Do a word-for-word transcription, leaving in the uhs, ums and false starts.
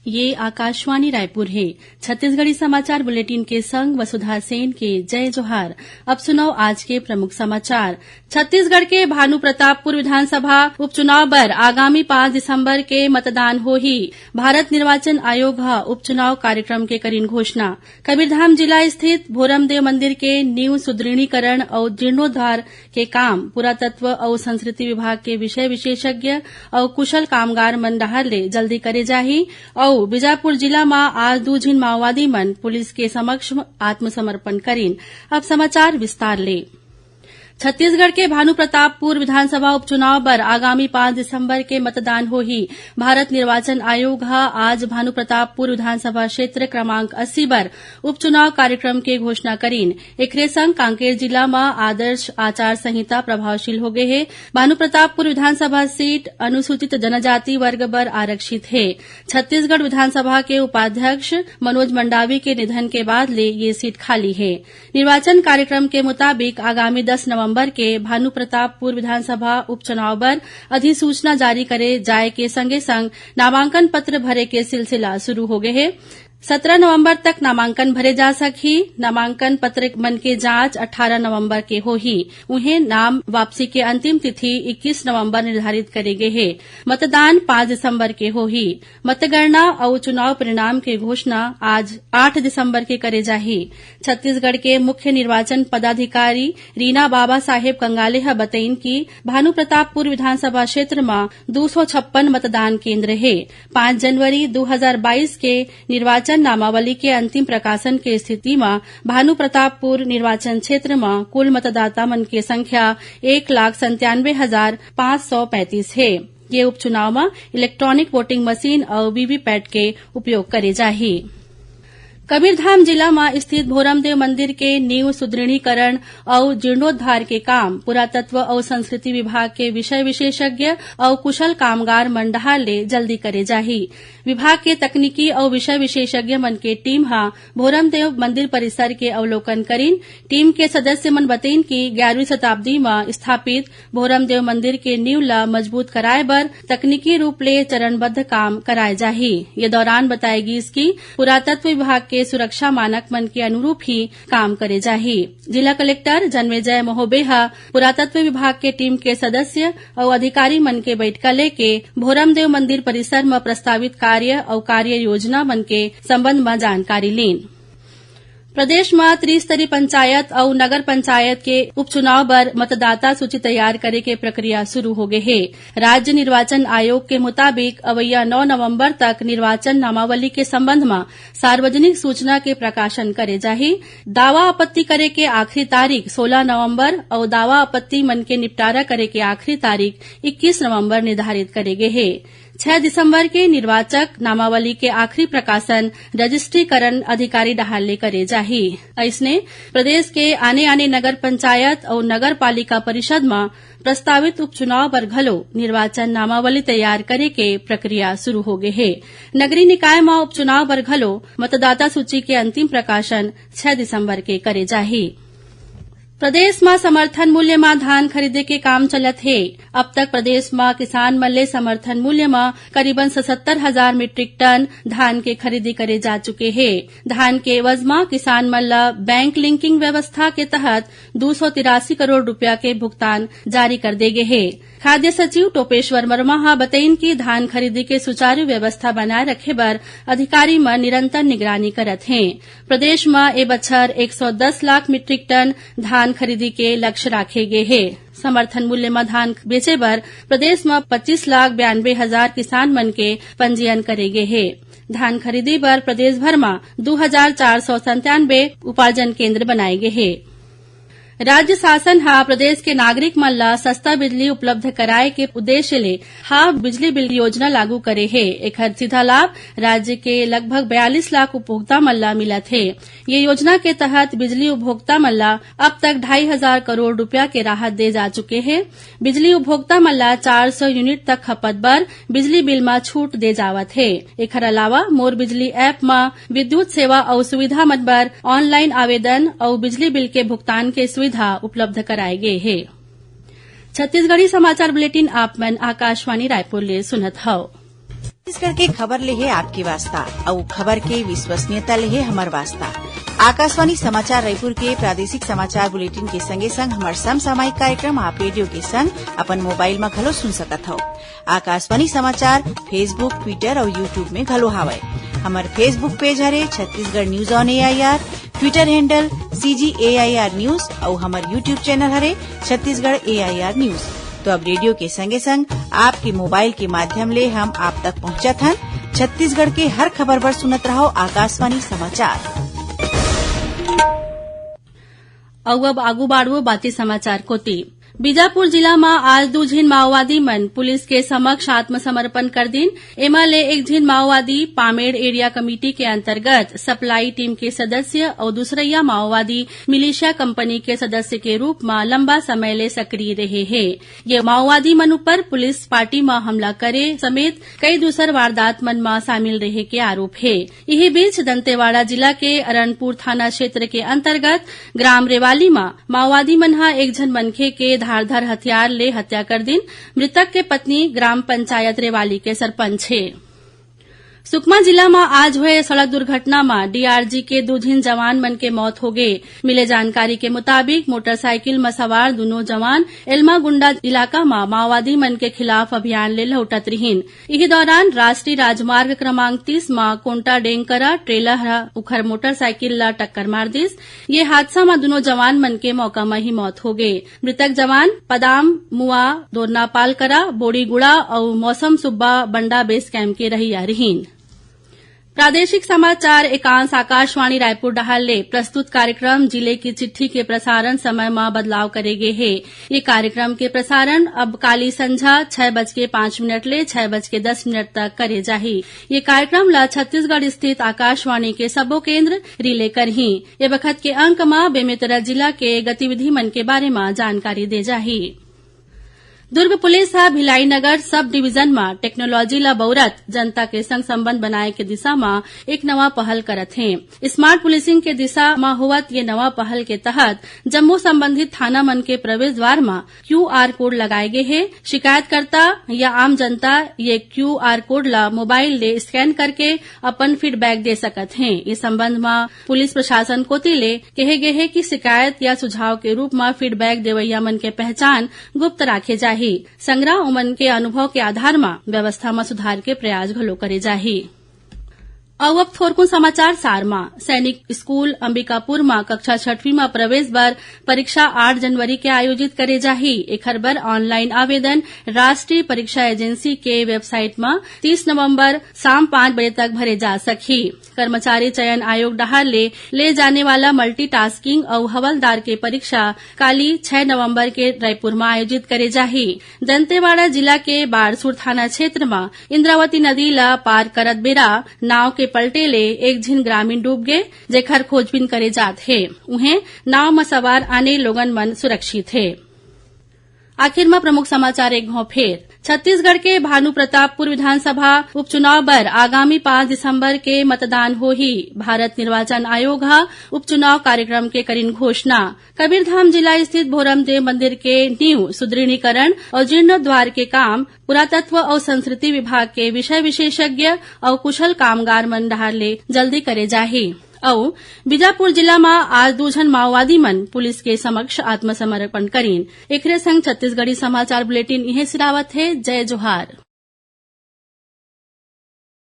ये आकाशवाणी रायपुर हे। छत्तीसगढ़ी समाचार बुलेटिन के संग वसुधा सेन के जय जोहार। अब सुनव आज के प्रमुख समाचार। छत्तीसगढ़ के भानुप्रतापपुर विधानसभा उपचुनाव बर आगामी पाँच दिसंबर के मतदान होही। भारत निर्वाचन आयोग ह उपचुनाव कार्यक्रम के करिन घोषणा। कबीरधाम जिला स्थित भोरमदेव मंदिर के नींव सुदृढ़ीकरण अउ जीर्णोद्धार के काम पुरातत्व अउ संस्कृति विभाग के विषय विशेषज्ञ अउ कुशल कामगार मन डहार ले जल्दी करे जाही अउ बीजापुर जिला म आज दू झिन माओवादी मन पुलिस के समक्ष आत्मसमर्पण करिन। अब समाचार विस्तार ले। छत्तीसगढ़ के भानुप्रतापपुर विधानसभा उपचुनाव बर आगामी पाँच दिसंबर के मतदान होही। भारत निर्वाचन आयोग ह आज भानुप्रतापपुर विधानसभा क्षेत्र क्रमांक अस्सी बर उपचुनाव कार्यक्रम के घोषणा करिन। एखरे संग कांकेर जिला म आदर्श आचार संहिता प्रभावशील होगे हे। भानुप्रतापपुर विधानसभा सीट अनुसूचित जनजाति वर्ग बर आरक्षित हे। छत्तीसगढ़ विधानसभा के उपाध्यक्ष मनोज मंडावी के निधन के बाद ले ये सीट खाली हे। निर्वाचन कार्यक्रम के मुताबिक आगामी दस नवंबर के भानुप्रतापपुर विधानसभा उपचुनाव बर अधिसूचना जारी करे जाए के संगे संग नामांकन पत्र भरे के सिलसिला शुरू होगे हे। सत्रह नवंबर तक नामांकन भरे जा सकही। नामांकन पत्र मन के जांच अट्ठारह नवंबर के होही। उहें, नाम वापसी के अंतिम तिथि इक्कीस नवंबर निर्धारित करे गे हे। मतदान पाँच दिसंबर के होही। मतगणना अउ चुनाव परिणाम के घोषणा आज आठ दिसंबर के करे जाही। छत्तीसगढ़ के मुख्य निर्वाचन पदाधिकारी रीना बाबा साहेब कंगाले ह बतइन कि भानुप्रतापपुर विधानसभा क्षेत्र म दू सौ छप्पन मतदान केंद्र हे। पाँच जनवरी दू हजार बाईस के निर्वाचन नामावली के अंतिम प्रकाशन के स्थिति म भानुप्रतापपुर निर्वाचन क्षेत्र म कुल मतदाता मन के संख्या एक लाख संतानवे हजार पाँच सौ पैंतीस हे। ये उपचुनाव म इलेक्ट्रॉनिक वोटिंग मशीन अउ वीवीपैट के उपयोग करे जाही। कबीरधाम जिला म स्थित भोरमदेव मंदिर के नींव सुदृढ़ीकरण अउ जीर्णोद्धार के काम पुरातत्व अउ संस्कृति विभाग के विषय विशेषज्ञ अउ कुशल कामगार मन डहार ले जल्दी करे जाही। विभाग के तकनीकी अउ विषय विशेषज्ञ मन के टीम ह भोरमदेव मंदिर परिसर के अवलोकन करिन। टीम के सदस्य मन बतइन कि ग्यारहवीं शताब्दी म स्थापित भोरमदेव मंदिर के नींव ल मजबूत कराए बर तकनीकी रूप ले चरणबद्ध काम कराए जाही। ये दौरान बताए गीस कि पुरातत्व विभाग के सुरक्षा मानक मन के अनुरूप ही काम करे जाही। जिला कलेक्टर जन्मेजय महोबे ह पुरातत्व विभाग के टीम के सदस्य अउ अधिकारी मन के बैठका लेके भोरमदेव मंदिर परिसर म प्रस्तावित कार्य अउ कार्य योजना मन के संबंध म जानकारी लीन। प्रदेश म त्रिस्तरीय पंचायत अउ नगर पंचायत के उपचुनाव बर मतदाता सूची तैयार करे के प्रक्रिया शुरू होगे हे। राज्य निर्वाचन आयोग के मुताबिक अवइया नौ नवंबर तक निर्वाचन नामावली के संबंध म सार्वजनिक सूचना के प्रकाशन करे जाही। दावा आपत्ति करे के आखिरी तारीख सोलह नवंबर अउ दावा आपत्ति मन के निपटारा करे के आखिरी तारीख इक्कीस नवंबर निर्धारित करे गे हे। छह दिसंबर के निर्वाचक नामावली के आखिरी प्रकाशन रजिस्ट्रीकरण अधिकारी डहार ले करे जाही। अइसने, प्रदेश के आने-आने नगर पंचायत अउ नगर पालिका परिषद म प्रस्तावित उपचुनाव बर घलो निर्वाचन नामावली तैयार करे के प्रक्रिया शुरू होगे हे। नगरीय निकाय म उपचुनाव बर घलो मतदाता सूची के अंतिम प्रकाशन छह दिसंबर के करे जाही। प्रदेश म समर्थन मूल्य म धान खरीदे के काम चलत हे। अब तक प्रदेश म किसान मन ले समर्थन मूल्य म करीबन सतहत्तर हजार मीट्रिक टन धान के खरीदी करे जा चुके हे। धान के एवज म किसान मन ल बैंक लिंकिंग व्यवस्था के तहत दू सौ तिरासी करोड़ रुपया के भुगतान जारी कर दे गे हे। खाद्य सचिव टोपेश्वर वर्मा ह बतइन कि धान खरीदी के सुचारू व्यवस्था बनाए रखे बर अधिकारी मन निरंतर निगरानी करत हें। प्रदेश म ए बछर एक सौ दस लाख मीट्रिक टन धान खरीदी के लक्ष्य राखे गे हे। समर्थन मूल्य म धान बेचे बर प्रदेश म पच्चीस लाख बयानबे हजार किसान मन के पंजीयन करे गे हे। धान खरीदी बर प्रदेश भर म दू हजार चार सौ संतानबे उपार्जन केंद्र बनाए गे हे। राज्य शासन ह प्रदेश के नागरिक मन ल सस्ता बिजली उपलब्ध कराए के उद्देश्य ले हाफ बिजली बिल योजना लागू करे हे। एखर सीधा लाभ राज्य के लगभग बयालीस लाख उपभोक्ता मन ल मिलत हे। ये योजना के तहत बिजली उपभोक्ता मन ल अब तक ढाई हजार करोड़ रुपया के राहत दे जा चुके हे। बिजली उपभोक्ता मन ल चार सौ यूनिट तक खपत बर बिजली बिल म छूट दे जावत हे। एखर अलावा मोर बिजली ऐप म विद्युत सेवा अउ सुविधा मन बर ऑनलाइन आवेदन अउ बिजली बिल के भुगतान के सुविधा उपलब्ध कराए गे हे। छत्तीसगढ़ी समाचार बुलेटिन आप मन आकाशवाणी रायपुर ले सुनत हव। छत्तीसगढ़ के खबर ले हे आपके वास्ता, अउ खबर के विश्वसनीयता ले हे हमर वास्ता। आकाशवाणी समाचार रायपुर के प्रादेशिक समाचार बुलेटिन के संगे संग हमर समसामयिक कार्यक्रम आप रेडियो के संग अपन मोबाइल म घलो सुन सकत हव। आकाशवाणी समाचार Facebook, Twitter अउ YouTube में घलो हावय। हमर Facebook पेज हरे Chhattisgarh news on AIR, Twitter handle CG AIR news अउ हमर YouTube चैनल हरे छत्तीसगढ़ एआईआर न्यूज। तो अब रेडियो के संगे संग आपके मोबाइल के माध्यम ले हम आप तक पहुंचत हन। छत्तीसगढ़ के हर खबर बर सुनत रहव आकाशवाणी समाचार। अउ अब आगू बाढ़बो बाकी समाचार कोति। बीजापुर जिला म आज दू झिन माओवादी मन पुलिस के समक्ष आत्मसमर्पण कर दिन। एमा ले एक झिन माओवादी पामेड़ एरिया कमेटी के अंतर्गत सप्लाई टीम के सदस्य अउ दूसरइया माओवादी मिलिशिया कंपनी के सदस्य के रूप म लंबा समय ले सक्रिय रहे हे। ये माओवादी मन ऊपर पुलिस पार्टी म हमला करे समेत कई दूसर वारदात मन म शामिल रहे के आरोप हे। इही बीच दंतेवाड़ा जिला के अरनपुर थाना क्षेत्र के अंतर्गत ग्राम रेवाली म माओवादी मन ह एक झन मनखे के धारदार हथियार ले हत्या कर दिन। मृतक के पत्नी ग्राम पंचायत रेवाली के सरपंच हे। सुकमा जिला म आज होए सड़क दुर्घटना म डीआरजी के दू झिन जवान मन के मौत होगे। मिले जानकारी के मुताबिक, मोटरसाइकिल म सवार दूनों जवान एलमागुंडा इलाका म माओवादी मन के खिलाफ अभियान ले लहुटत रिहिन। इही दौरान राष्ट्रीय राजमार्ग क्रमांक तीस म कोंटाडेंग करा ट्रेलर ह उखर मोटरसाइकिल ल टक्कर मार दिस। ये हादसा म दूनों जवान मन के मौका म ही मौत होगे। मृतक जवान पदाम मुआ, दोरनापाल करा, बोड़ीगुड़ा अउ मौसम सुब्बा बंडा बेस कैंप के रहइया रिहिन। प्रादेशिक समाचार एकांश आकाशवाणी रायपुर डहार ले प्रस्तुत कार्यक्रम जिले की चिट्ठी के प्रसारण समय म बदलाव करे गे हे। ये कार्यक्रम के प्रसारण अब काली संझा छह बज के पाँच मिनट ले छह बज के दस मिनट तक करे जाही। ये कार्यक्रम ल छत्तीसगढ़ स्थित आकाशवाणी के सबो केंद्र रिले करही। ये बखत के अंक म बेमेतरा जिला के गतिविधि मन के बारे म जानकारी दे जाही। दुर्ग पुलिस ह भिलाई नगर सब डिवीजन म टेक्नोलॉजी ल बउरत जनता के संग संबंध बनाए के दिशा म एक नवा पहल करत हे। स्मार्ट पुलिसिंग के दिशा म होवत ये नवा पहल के तहत जम्मो संबंधित थाना मन के प्रवेश द्वार म क्यूआर कोड लगाए गे हे। शिकायतकर्ता या आम जनता ये क्यूआर कोड ल मोबाइल ले स्कैन करके अपन फीडबैक दे सकत हे। इस संबंध म पुलिस प्रशासन कोति ले कहे गे हे कि शिकायत या सुझाव के रूप म फीडबैक देवइया मन के पहचान गुप्त राखे जाही। संगरा उमन के अनुभव के आधार म व्यवस्था म सुधार के प्रयास घलो करे जाही। अउ अब थोरकुन समाचार सार म। सैनिक स्कूल अंबिकापुर म कक्षा छठवीं म प्रवेश बर परीक्षा आठ जनवरी के आयोजित करे जाही। एखर बर ऑनलाइन आवेदन राष्ट्रीय परीक्षा एजेंसी के वेबसाइट म तीस नवंबर शाम पाँच बजे तक भरे जा सकही। कर्मचारी चयन आयोग डहार ले, ले जाने वाला मल्टीटास्किंग अउ हवलदार के परीक्षा काली छह नवंबर के रायपुर म आयोजित करे जाही। दंतेवाड़ा जिला के बारसूर थाना क्षेत्र म इंद्रावती नदी ल पार करत बेरा नाव के पलटे ले एक झिन ग्रामीण डूब गे, जेखर खोजबीन करे जात हे। उहें, नाव म सवार आने लोगन मन सुरक्षित हे। आखिर म प्रमुख समाचार एक घौं फेर। छत्तीसगढ़ के भानु प्रतापपुर विधानसभा उपचुनाव बर आगामी पाँच दिसंबर के मतदान होही। भारत निर्वाचन आयोग ह उपचुनाव कार्यक्रम के करिन घोषणा। कबीरधाम जिला स्थित भोरमदेव मंदिर के नींव सुदृढ़ीकरण अउ जीर्णोद्वार के काम पुरातत्व अउ संस्कृति विभाग के विषय विशेषज्ञ अउ कुशल कामगार मन डहार ले जल्दी करे जाही। अउ बीजापुर जिला म आज दू झन माओवादी मन पुलिस के समक्ष आत्मसमर्पण करीन। एकरे संग छत्तीसगढ़ी समाचार बुलेटिन इहें सिरावत हे। जय जोहार।